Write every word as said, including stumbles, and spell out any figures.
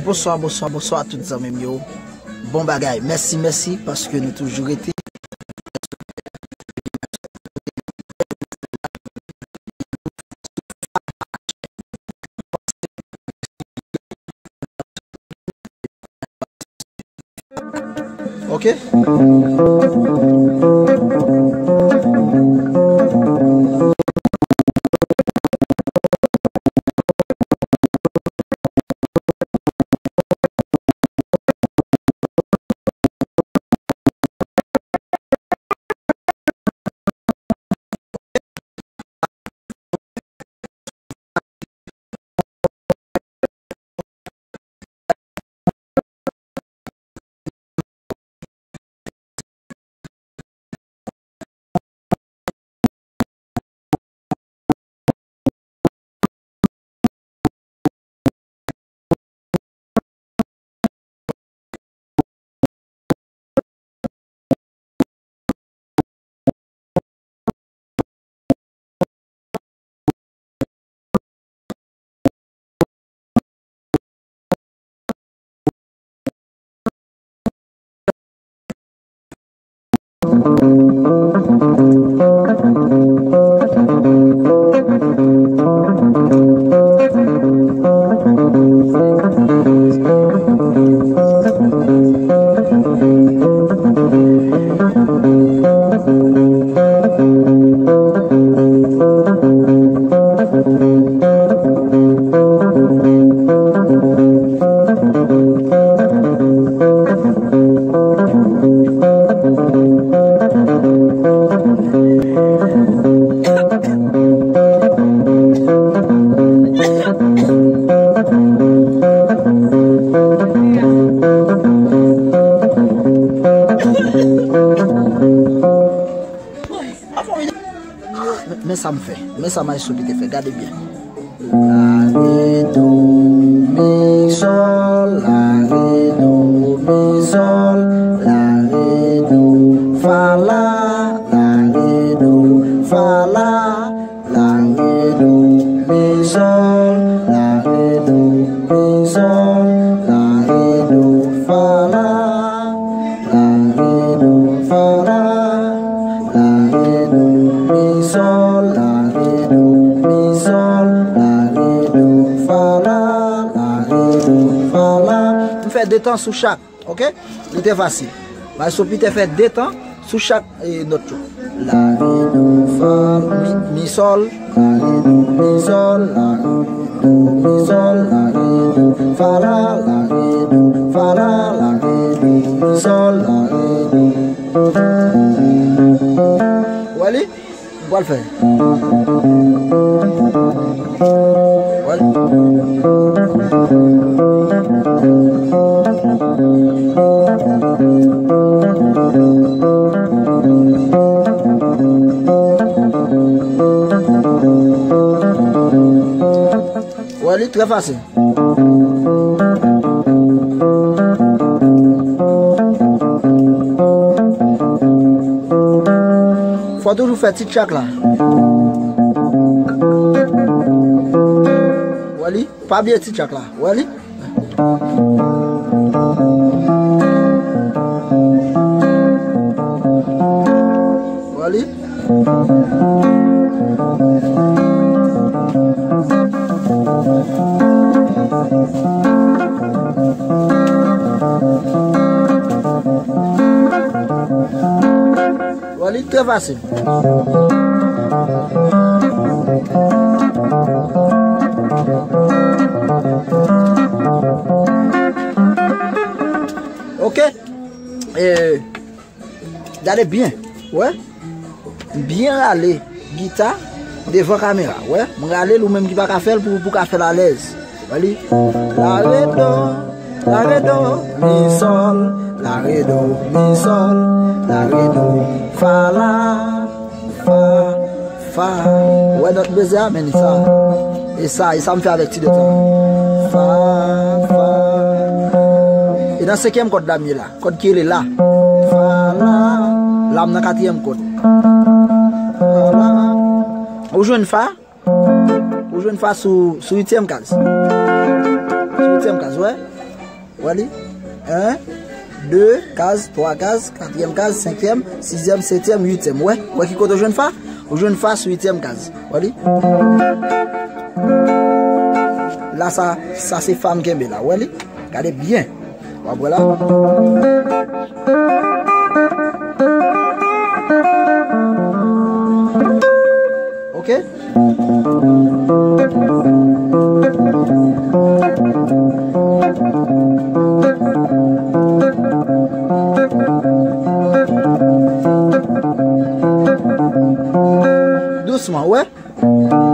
Bonswa, bonswa, bonswa tout zanmi m yo. Bon bagay. Mèsi, mèsi paske nou toujou rete. Ok? Men, men sa m fè. Men sa Maestro P te fè. Gade byen. La, re, do, mi, sòl, la, re, do, mi, sòl, la, re, do, fa, la, la, re, do, fa, la, la, re, do, mi, sòl, la, re, do, mi, sòl, la, re, do, fa, la. La, re, do, fa, la. La, re, do, mi, sòl, la, re, do, mi, sòl, la, re, do, fa, la. La, re, do, fa, la. M fè de tan sou chak, ok? Li te fasil. Maestro P te fè de tan sou chak, eh, nòt yo. La, re, do, fa, mi, mi, sòl. La, re, do, mi, sòl, la, re, do, mi, sòl, la, re, do, fa, la, la, re, do, fa, la, la, re, do, mi, sòl, la, re, do. Wè li? M pral fè. Wè li? Wè li trè fasil. Fò toujou fè ti tchak la. Wè li, pa bliye ti tchak la. Wè li. Wè li. Wè li trè fasil. Ok. Eh, Gade byen, wè. M byen rale gita devan kamera, wè. M rale l, ou menm ki pa ka fè l, pou, pou ka fè l alèz. Wè li. La, re, do, la, re, do, mi, sòl, la, re, do, mi, sòl, la, re, do, fa, la, fa, fa. Ou wè nòt beze a, men li sa. E sa, e sa m fè avèk ti dwèt sa. Fa, fa. E nan senkyèm kòd la m ye la. Kòd ki rele la. Fa, la. La m nan katriyèm kòd. Fa, la. Ou jwenn fa. Ou jwenn fa sou, sou uityèm kaz. Sou uityèm kaz, wè. Wè li? En, de, kaz, twa kaz, katriyèm kaz, senkyèm, sizyèm, setyèm, uityèm. Wè? Wè ki kote w jwenn fa? Ou jwenn fa sou uityèm kaz. Wè li? La sa, sa se fa m kenbe la. Wè li? Gade byen. W ap wè la. Ok? Dousman, wè?